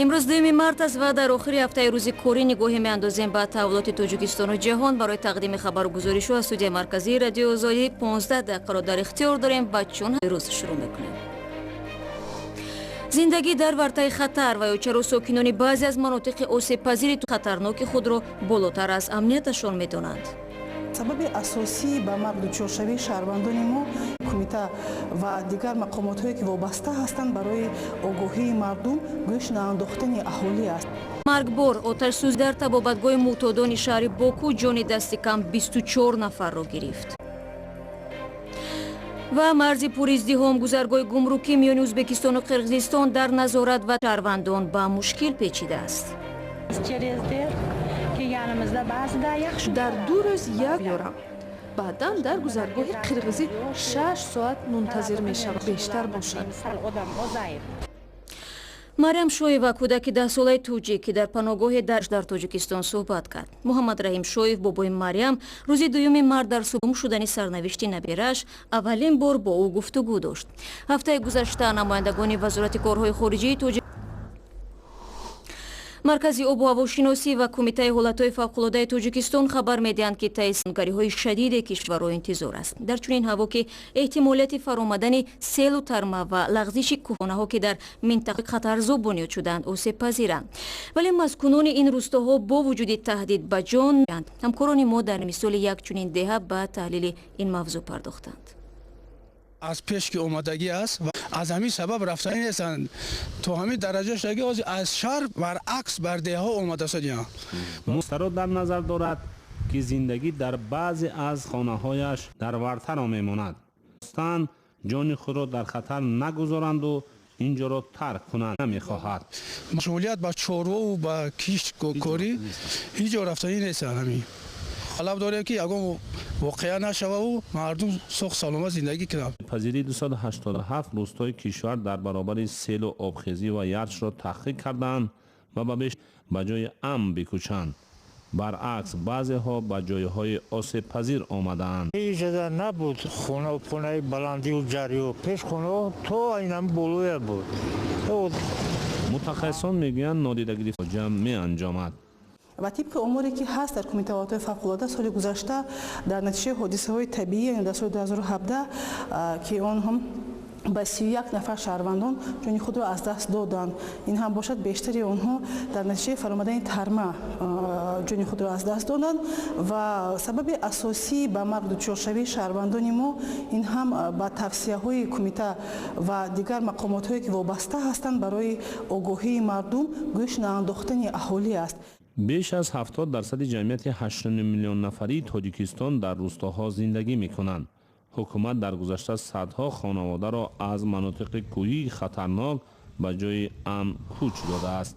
Имрӯз 2 март аст ва дар охири ҳафтаи рӯзи корӣ нигоҳе меандозем ба таҳаввулоти Тоҷикистону ҷаҳон. Барои тақдими хабару гузоришҳо аз студияи марказии Радиои Озодӣ 15 дақиқаро дар ихтиёр дорем ва чун рӯз шурӯъ мекунем. Зиндагӣ дар вартаи хатар ва ё чаро сокинони баъзе аз манотиқи осебпазири хатарноки худро болотар аз амнияташон медонанд. Сабаби асосии ба марг дучоршавии шаҳрвандони мо кумита ва дигар мақомотҳое, ки вобаста ҳастанд, барои огоҳии мардум гӯш наандохтани аҳолӣ аст. Маргбор оташсӯзӣ дар табобатгоҳи мӯътодони шаҳри Боку ҷони дасти кам 24 нафарро гирифт ва марзи пуриздиҳом, гузаргоҳи гумрукӣ миёни Ӯзбекистону Қирғизистон дар назорат ва шаҳрвандон ба мушкил печидааст. Через deb kelganimizda ba'zida yaxshi. Дар 2 рӯз як ёрам, баъдан дар гузаргоҳи қирғизӣ 6 соат мунтазир мешавад, бештар бошад. Sal odam ozayib. Мариам Шоева, кӯдаки 10-солаи тоҷик, ки дар паноҳгоҳе дар Тоҷикистон суҳбат кард. Муҳаммадраҳим Шоев, бобои Мариам, рӯзи 2 март дар гум шудани сарнавишти набирааш аввалин бор бо ӯ гуфтугӯ дошт. Ҳафтаи гузашта намояндагони Вазорати корҳои хориҷии Тоҷик, Маркази обу ҳавошиносӣ ва Кумитаи ҳолатҳои фавқулодаи Тоҷикистон хабар медиҳанд, ки таи гариҳои шадиде кишварро интизор аст. Дар чунин ҳаво, ки эҳтимолияти фаромадани селу тарма ва лағзиши кӯҳонаҳо, ки дар минтақаи хатарзо бунёд шудаанд, осебпазиранд, вале маскунони ин рӯстоҳо бо вуҷуди таҳдид ба ҷон. Ҳамкорони мо дар мисоли як чунин деҳа ба таҳлили ин мавзӯъ пардохтанд. Аз пеш ки омадагӣ аст ва аз ҳамин сабаб рафтанӣ нестанд. То ҳамин дараҷа шудаги, ҳозир аз шаҳр баръакс бар деҳҳо омада шудиям. Мустаро дар назар дорад, ки зиндагӣ дар баъзе аз хонаҳояш дар вартаро мемонад, стан ҷони худро дар хатар нагузоранду инҷоро тарк кунанд намехоҳад. Машғулият ба чорвову ба кишткорӣ ҳеҷ ҷо рафтанӣ нестанд. Ҳамин талаб дорем, ки ягон воқеа нашававу мардум соғ саломат зиндагӣ кунанд. Пазирии 287 рӯстои кишвар дар баробари селу обхезӣ ва ярчро таҳқиқ карданд ва ба беш ба ҷои амн бикӯчанд. Баръакс, баъзеҳо ба ҷойҳои осебпазир омадаанд. Ҳеҷ набуд хона, хонаи баландию ҷариё пеш хонаҳо то инам болоя буд. Мутахассисон мегӯянд, нодида гирифта ҷамъ меанҷомад. Ва тибқи оморе, ки ҳаст дар Кумитаи ҳолатҳои фавқулода, соли гузашта дар натиҷаи ҳодисаҳои табиӣ, яъне дар соли 2017, ки он ҳам ба 31 нафар шаҳрвандон ҷони худро аз даст доданд. Ин ҳам бошад, бештари онҳо дар натиҷаи фаромадани тарма ҷони худро аз даст доданд. Ва сабаби асосии ба марг дучоршавии шаҳрвандони мо ин ҳам ба тавсияҳои кумита ва дигар мақомотҳое, ки вобаста ҳастанд, барои огоҳии мардум гӯш наандохтани аҳолӣ аст. Беш аз 70 дарсади ҷамъияти 8 миллион нафарии Тоҷикистон дар рӯстоҳо зиндагӣ мекунанд. Ҳукумат дар гузашта садҳо хонаводаро аз манотиқи кӯҳии хатарнок ба ҷои амн кӯч додааст.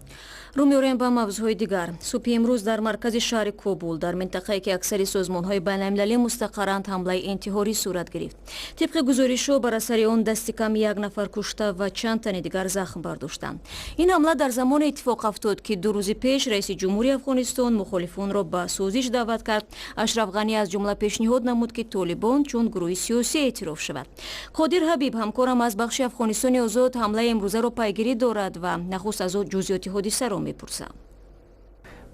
Рӯ меорем ба мавзӯъҳои дигар. Субҳи имрӯз дар маркази шаҳри Кобул, дар минтақае, ки аксари созмонҳои байналмилалӣ мустақарранд, ҳамлаи интиҳорӣ сурат гирифт. Тибқи гузоришҳо, бар асари он дасти кам як нафар кушта ва чанд тани дигар захм бардоштанд. Ин ҳамла дар замоне иттифоқ афтод, ки 2 рӯзи пеш раиси ҷумҳури Афғонистон мухолифонро ба созиш даъват кард. Ашраф Ғанӣ аз ҷумла пешниҳод намуд, ки Толибон чун гурӯҳи сиёсӣ эътироф шавад. Қодир Ҳабиб, ҳамкорам аз бахши Афғонистони озод, ҳамлаи имрӯзаро пайгирӣ дорад ва нахуст аз ӯ ҷузъиёти ҳодисаро мепурсам.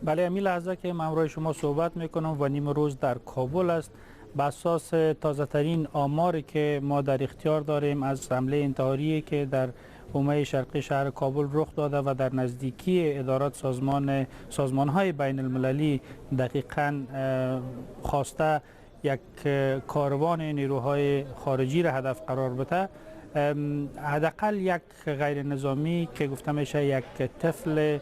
بله، همین لحظه که من همراه شما صحبت میکنم و نیم روز در کابل است. به اساس تازه ترین آماری که ما در اختیار داریم از حمله انتحاری که در حومه شرقی شهر کابل رخ داده و در نزدیکی ادارات سازمان های بین المللی، دقیقا خواسته یک کاروان نیروهای خارجی را هدف قرار بده، حداقل یک غیر نظامی که گفته میشه یک طفل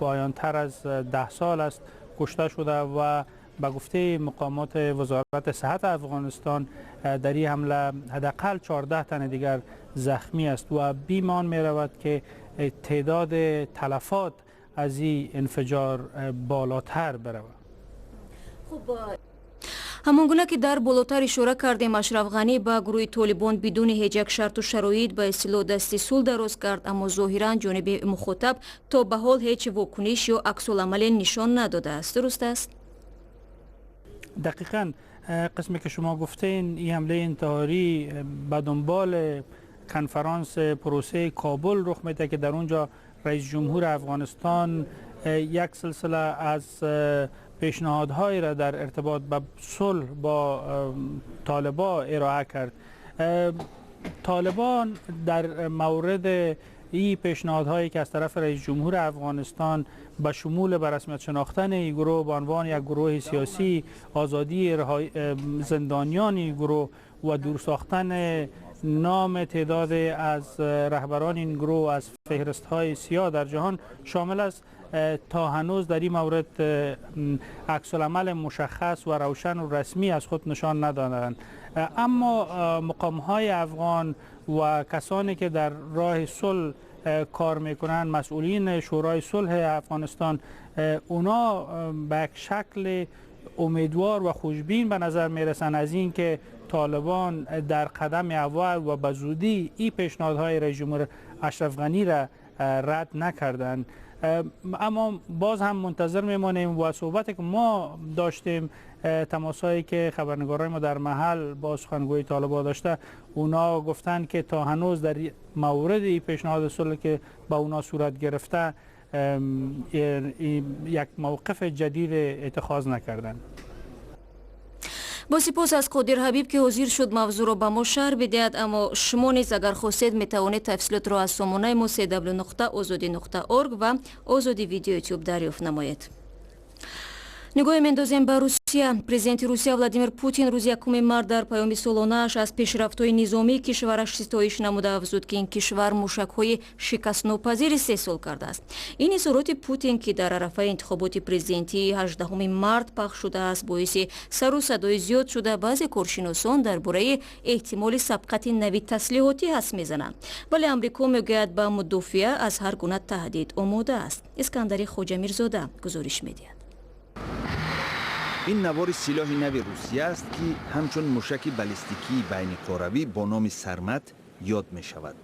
پایانتر از 10 سال است کشته شده و به گفته مقامات وزارت صحت افغانستان در این حمله حداقل 14 تن دیگر زخمی است و بیم آن می رود که تعداد تلفات از این انفجار بالاتر برود. خب، ҳамон гуна ки дар болотар ишора кардем, Ашраф Ғанӣ ба гурӯҳи Толибон бидуни ҳеҷ як шарту шароит ба истилоҳ дасти сулҳ дароз кард, аммо зоҳиран ҷониби мухотаб то ба ҳол ҳеҷ вокуниш ё аксуламале нишон надодааст. Дуруст аст? دقیقا قسمی که شما گفتین، این حمله انتحاری به دنبال کنفرانس پروسه کابل رخ میده که در اونجا رئیس جمهور افغانستان یک سلسله از پیشنهادهایی را در ارتباط با صلح با طالبا ارائه کرد. طالبان در مورد این پیشنهادهایی که از طرف رئیس جمهور افغانستان به شمول به رسمیت شناختن این گروه به عنوان یک گروه سیاسی، آزادی زندانیان این گروه و دور ساختن نام تعداد از رهبران این گروه از فهرست های سیاه در جهان شامل است، تا هنوز در این مورد عکس العمل مشخص و روشن و رسمی از خود نشان ندادند. اما مقام های افغان و کسانی که در راه صلح کار میکنند، مسئولین شورای صلح افغانستان، اونا به یک شکل امیدوار و خوشبین به نظر میرسند از اینکه طالبان در قدم اول و به زودی این پیشنهادهای رئیس جمهور اشرف غنی را رد نکردند. اما باز هم منتظر میمانیم و صحبتی که ما داشتیم، تماسایی که خبرنگارای ما در محل با سخنگوی طالبان داشته، اونا گفتند که تا هنوز در مورد این پیشنهاد صلح که با اونا صورت گرفته یک موقف جدید اتخاذ نکردند. Бо сипос аз Қодир Ҳабиб, ки ҳозир шуд мавзӯъро ба мо шарҳ бидиҳад. Аммо шумо низ, агар хостед, метавонед тафсилотро аз сомонаи мо cw.ozodi.org ва Озоди Видео Ютуб дарёфт намоед. Нигоҳе мендозем ба Русия. Президенти Русия Владимир Путин рӯзи 1 март дар паёми солонааш аз пешрафтҳои низомии кишвараш ситоиш намуда, афзуд, ки ин кишвар мушакҳои шикастнопазир истеҳсол кардааст. Ин изҳороти Путин, ки дар арафаи интихоботи президентии 18 март пахш шудааст, боиси сару садои зиёд шуда, баъзе коршиносон дар бораи эҳтимоли сабқати нави таслиҳотӣ ҳадс мезананд. Вале Амрико мегӯяд, ба мудофиа аз ҳар гуна таҳдид омода аст. Искандари Хоҷамирзода гузориш медиҳад. Ин навори силоҳи нави Русия аст, ки ҳамчун мушаки баллистикии байниқоравӣ бо номи Сармат ёд мешавад.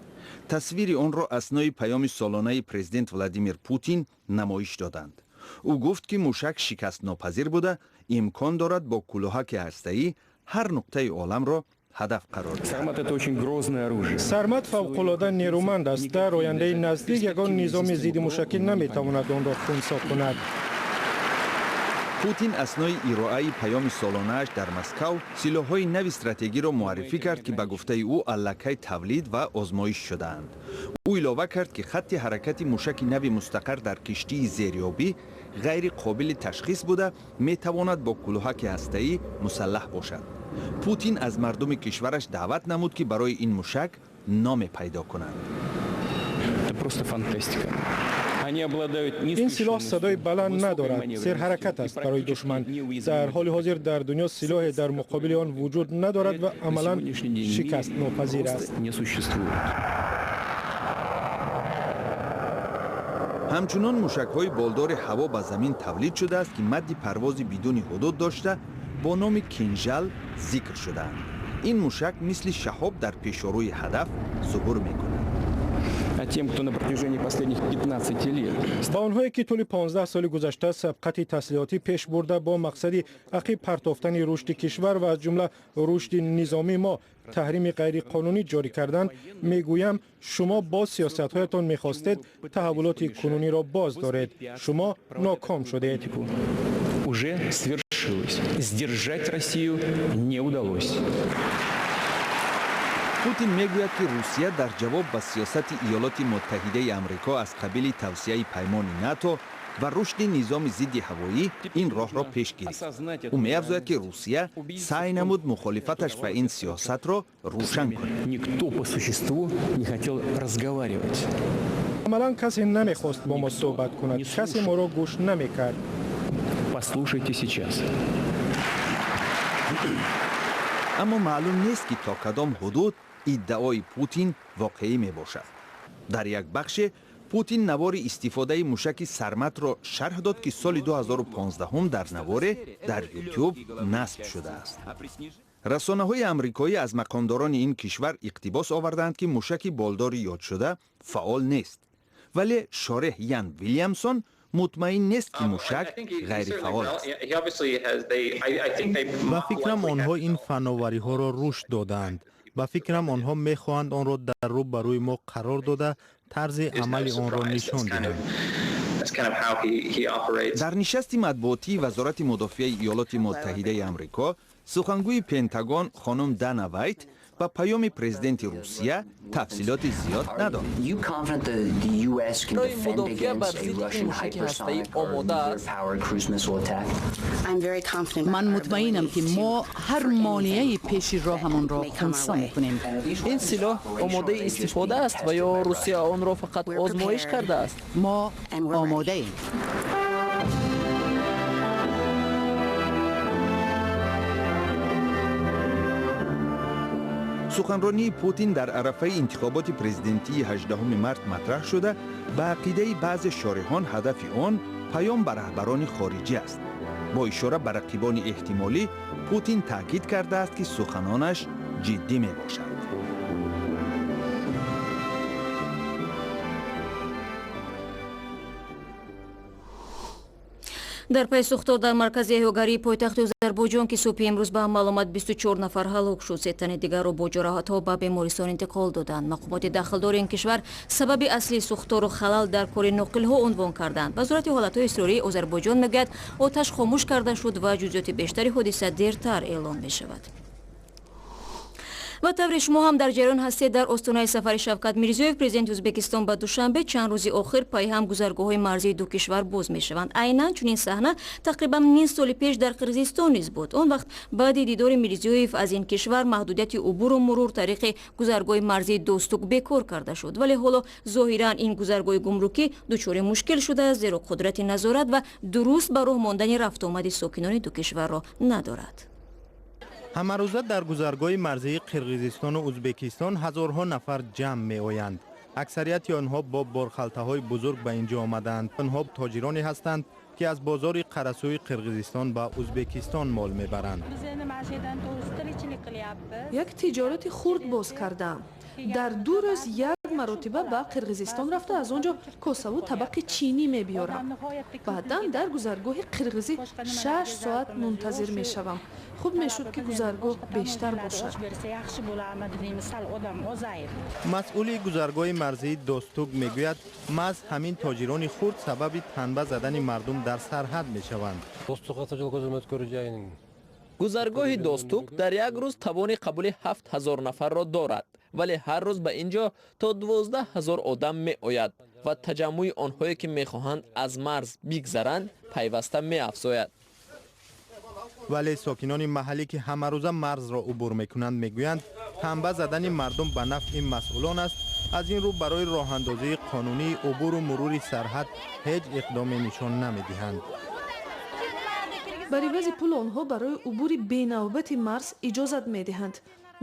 Тасвири онро аснои паёми солонаи президент Владимир Путин намоиш доданд. Ӯ гуфт, ки мушак шикастнопазир буда, имкон дорад бо кӯлоҳаки ҳастаӣ ҳар нуқтаи оламро ҳадаф қарор диҳад. Сармат — это очень грозное оружие. Сармат фавқулода нерӯманд аст. Дар ояндаи наздик ягон низоми зиддимушакӣ наметавонад онро хунсо кунад. Путин аснои ироаи паёми солонааш дар Москав силоҳҳои нави стратегиро муаррифӣ кард, ки ба гуфтаи ӯ аллакай тавлид ва озмоиш шудаанд. Ӯ илова кард, ки хатти ҳаракати мушаки нави мустақар дар киштии зериобӣ ғайри қобили ташхис буда, метавонад бо кӯлоҳаки ҳастаӣ мусаллаҳ бошад. Путин аз мардуми кишвараш даъват намуд, ки барои ин мушак номе пайдо кунанд. Это просто фантастика. Ин силоҳ садои баланд надорад, серҳаракат аст. Барои душман дар ҳоли ҳозир дар дунё силоҳе дар муқобили он вуҷуд надорад ва амалан шикастнопазир аст. Ҳамчунон мушакҳои болдори ҳаво ба замин тавлид шудааст, ки мадди парвози бидуни ҳудуд дошта, бо номи Кинжал зикр шудаанд. Ин мушак мисли шаҳоб дар пешорӯи ҳадаф зуҳур мекунад. А тем, кто на протяжении последних 15 лет Ба онҳое, ки тӯли 15 соли гузашта сабқати таслиҳотӣ пеш бурда, бо мақсади ақиб партофтани рушди кишвар ва аз ҷумла рушди низомии мо таҳрими ғайриқонунӣ ҷорӣ карданд, мегӯям: шумо бо сиёсатҳоятон мехостед таҳаввулоти кунуниро боз доред. Шумо ноком шудед. Уже свершилось. Сдержать Россию не удалось. Путин мегӯяд, ки Русия дар ҷавоб ба сиёсати Иёлоти Муттаҳидаи Амрико аз қабили тавсияи паймони НАТО ва рушди низоми зидди ҳавоӣ ин роҳро пеш гирифт. Ӯ меафзояд, ки Русия саъй намуд мухолифаташ ба ин сиёсатро рӯшан кунад. Никто по существу не хотел разговаривать. Амалан касе намехост бо мо суҳбат кунад, касе моро гӯш намекард. Послушайте сейчас. Аммо маълум нест, ки то кадом ҳудуд иддаои Путин воқеӣ мебошад. Дар як бахше Путин навори истифодаи мушаки Сарматро шарҳ дод, ки соли 2015 дар наворе дар Ютуб насб шудааст. Расонаҳои амрикоӣ аз мақомдорони ин кишвар иқтибос овардаанд, ки мушаки болдори ёдшуда фаъол нест, вале шореҳ Ян Вилямсон мутмаин нест, ки мушак ғайрифаъол аст. Ба фикрам, онҳо ин фановариҳоро рушд додаанд. Ба фикрам, онҳо мехоҳанд онро дар рӯ ба рӯи мо қарор дода, тарзи амали онро нишон диҳанд. Дар нишасти матбуотии Вазорати мудофиаи Иёлоти Муттаҳидаи Амрико сухангӯи Пентагон хонум Дана Вайт ба паёми президенти Русия тафсилоти зиёд надод. Барои мудофиа бар зидди ин мушаки ҳастаӣ омода аст? Ман мутмаинам, ки мо ҳар монеаи пеши роҳамонро хунсо мекунем. Ин силоҳ омодаи истифода аст ва ё Русия онро фақат озмоиш кардааст? Мо омодаем. Суханронии Путин дар арафаи интихоботи президентии 18 март матраҳ шуда, ба ақидаи баъзе шореҳон, ҳадафи он паём ба раҳбарони хориҷӣ аст. Бо ишора ба рақибони эҳтимолӣ, Путин таъкид кардааст, ки суханонаш ҷиддӣ мебошад. Дар пайи сӯхтор дар маркази эҳёгарии пойтахти Озарбойҷон, ки субҳи имрӯз ба амал омад, 24 нафар ҳалок шуд, се тани дигарро бо ҷароҳатҳо ба бемористон интиқол доданд. Мақомоти дахлдори ин кишвар сабаби аслии сӯхтору халал дар кори ноқилҳо унвон карданд. Вазорати ҳолатҳои изтирории Озарбойҷон мегӯяд, оташ хомӯш карда шуд ва ҷузъиёти бештари ҳодиса дертар эълон мешавад. Ва тавре шумо ҳам дар ҷараён ҳастед, дар остонаи сафари Шавкат Мирзиёев, президенти Ӯзбекистон, ба Душанбе, чанд рӯзи охир пайҳам гузаргоҳҳои марзии ду кишвар боз мешаванд. Айнан чунин саҳна тақрибан ним соли пеш дар Қирғизистон низ буд. Он вақт баъди дидори Мирзиёев аз ин кишвар маҳдудияти убуру мурур тариқи гузаргоҳи марзии Достук бекор карда шуд. Вале ҳоло зоҳиран ин гузаргоҳи гумрукӣ дучори мушкил шудааст, зеро қудрати назорат ва дуруст ба роҳ мондани рафтуомади сокинони ду кишварро надорад. Ҳамарӯза дар гузаргоҳи марзии Қирғизистону Ӯзбекистон ҳазорҳо нафар ҷамъ меоянд. Аксарияти онҳо бо борхалтаҳои бузург ба ин ҷо омадаанд. Онҳо тоҷироне ҳастанд, ки аз бозори Қарасӯи Қирғизистон ба Ӯзбекистон мол мебаранд. Як тиҷорати хурд боз кардаам. Дар 2 рӯз як маротиба ба Қирғизистон рафта, аз он ҷо косаву табақи чинӣ мебиёрам. Баъдан дар гузаргоҳи қирғизӣ 6 соат мунтазир мешавам. Хуб мешуд, ки гузаргоҳ бештар бошад. Масъули гузаргоҳи марзии Достук мегӯяд, маҳз ҳамин тоҷирони хурд сабаби танба задани мардум дар сарҳад мешаванд. Гузаргоҳи Достук дар як рӯз тавони қабули 7000 нафарро дорад, вале ҳар рӯз ба ин ҷо то 12 000 одам меояд ва таҷаммӯи онҳое, ки мехоҳанд аз марз бигзаранд, пайваста меафзояд. Вале сокинони маҳаллӣ, ки ҳамарӯза марзро убур мекунанд, мегӯянд, танба задани мардум ба нафъи масъулон аст. Аз ин рӯ барои роҳандозии қонунии убуру мурури сарҳад ҳеҷ иқдоме нишон намедиҳанд. Бар ивази пул онҳо барои убури бенавбати марз иҷозат медиҳанд.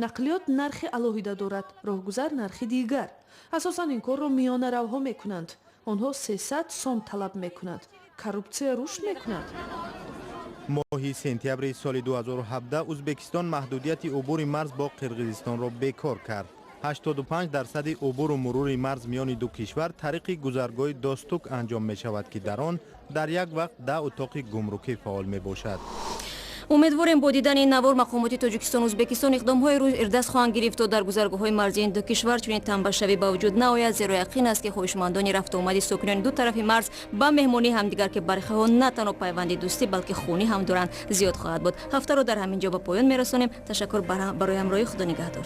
Нақлиёт нархи алоҳида дорад, роҳгузар нархи дигар. Асосан ин корро миёнаравҳо мекунанд. Онҳо 300 сом талаб мекунанд. Коррупсия рушд мекунад. Моҳи сентябри соли 2017 Ӯзбекистон маҳдудияти убури марз бо Қирғизистонро бекор кард. 85 дарсади убуру мурури марз миёни ду кишвар тариқи гузаргоҳи Достук анҷом мешавад, ки дар он дар як вақт 10 утоқи гумрукӣ фаъол мебошад. Умедворем, бо дидани ин навор мақомоти Тоҷикистон, Ӯзбекистон иқдомҳои ирдаст хоҳанд гирифт, то дар гузаргоҳҳои марзии ин ду кишвар чунин танбашавӣ ба вуҷуд наояд, зеро яқин аст, ки хоҳишмандони рафтуомади сокинони ду тарафи марз ба меҳмонии ҳамдигар, ки бархеҳо на танҳо пайванди дӯстӣ, балки хунӣ ҳам доранд, зиёд хоҳад буд. Ҳафтаро дар ҳамин ҷо ба поён мерасонем. Ташаккур барои ҳамроҳӣ. Худо нигаҳдор.